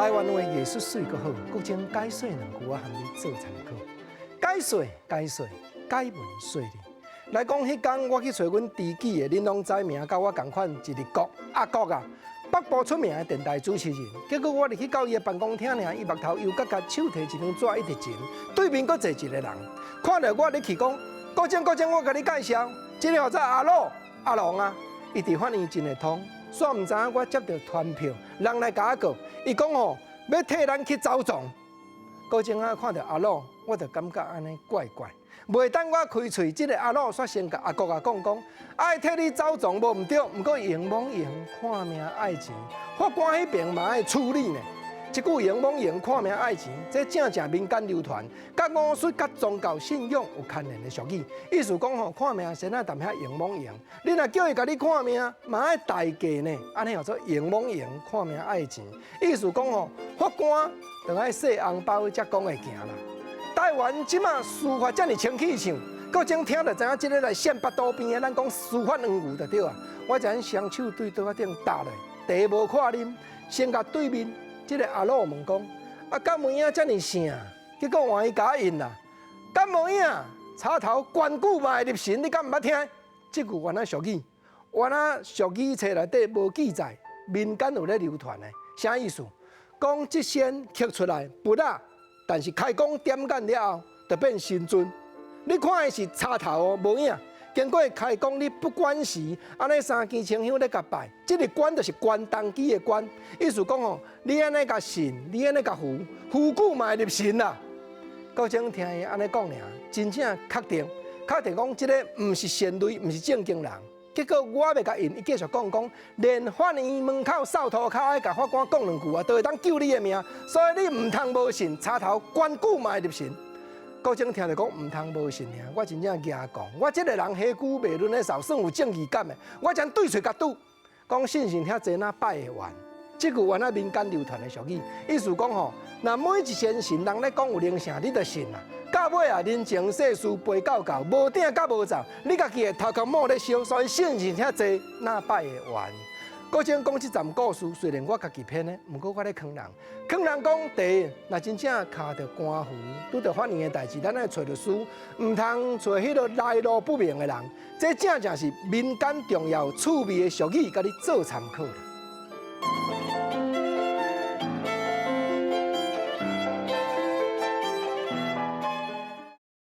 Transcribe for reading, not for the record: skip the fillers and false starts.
台灣話藝術媠閣好，國情解說兩句，我含你做參考。解說解說解文說理。來講，彼工我去揣阮知己的，恁攏知名，佮我仝款一个國阿國啊，北部出名的電台主持人。結果我入去到伊的辦公廳爾，伊目頭油角角，手提一張紙一直前，對面閣坐一個人，看著我入去講，國政國政，我共你介紹，這個號做阿魯阿龍啊，伊佇法院真會通。煞毋知影我接著傳票，人來共我告，伊講吼欲替咱去走狀。國政啊，看著阿魯，我就感覺按呢怪怪。袂等我開喙，這個阿魯煞先共阿國啊講講，愛替你走狀無毋對，毋過閻王閒看命愛錢，法官彼邊嘛愛處理呢。這句閻王閒看命愛錢，這正正民間流傳，佮巫術、佮宗教信仰有牽連的俗語。意思講吼，看命先仔踮遐閻王閒，你若叫伊共你看命，嘛愛代價呢。按呢號做閻王閒看命愛錢。意思講吼，法官著愛洗紅包才講會行啦。台灣這馬司法遮爾清氣像，閣種聽著知影這个來獻腹肚邊的，咱講司法黃牛就對啊。我知影雙手對桌仔頂搭落，茶無看啉，先共對面這个阿魯問講：啊，敢有影遮爾聖？結果換伊共我應啦。敢無影？插頭懸久嘛會入神，你敢毋捌聽？這句原來俗語，原來俗語冊內底無記載，民間有咧流傳的，啥意思？講這仙刻出來不啦，但是開光點眼了後，就變神尊。你看的是插頭哦，無影。經過開光，你不管時，按呢三支清香咧共拜，這个關就是關東機的關，意思講吼，你按呢共信，你按呢共扶，扶久嘛會入神啦。國政聽伊按呢講爾，真正確定，確定講這个毋是善類，毋是正經人。結果我欲共應，伊繼續講講，連法院門口掃塗跤愛共法官講兩句啊，都會當救你的命。所以你毋通無信，插頭懸久嘛會入神。國政聽著講毋通無信爾，我真正驚講，我這个人彼久袂論咧數算有正義感的，我將對喙共拄，講信神遐濟哪拜會完？這句原來民間流傳的俗語，意思講吼，若每一仙神人咧講有靈性，你就信啦。到尾啊，人情世事陪到到，無鼎佮無灶，你家己的頭殼冒咧燒，所以信神遐濟哪拜會完？國政講這站故事，雖然我家己編的，毋過我咧勸人，勸人講第一，若真正跤著官符，拄著法院的代誌，咱愛揣律師，毋通揣彼个來路不明的人。這正正是民間重要趣味的俗語，共你做參考啦。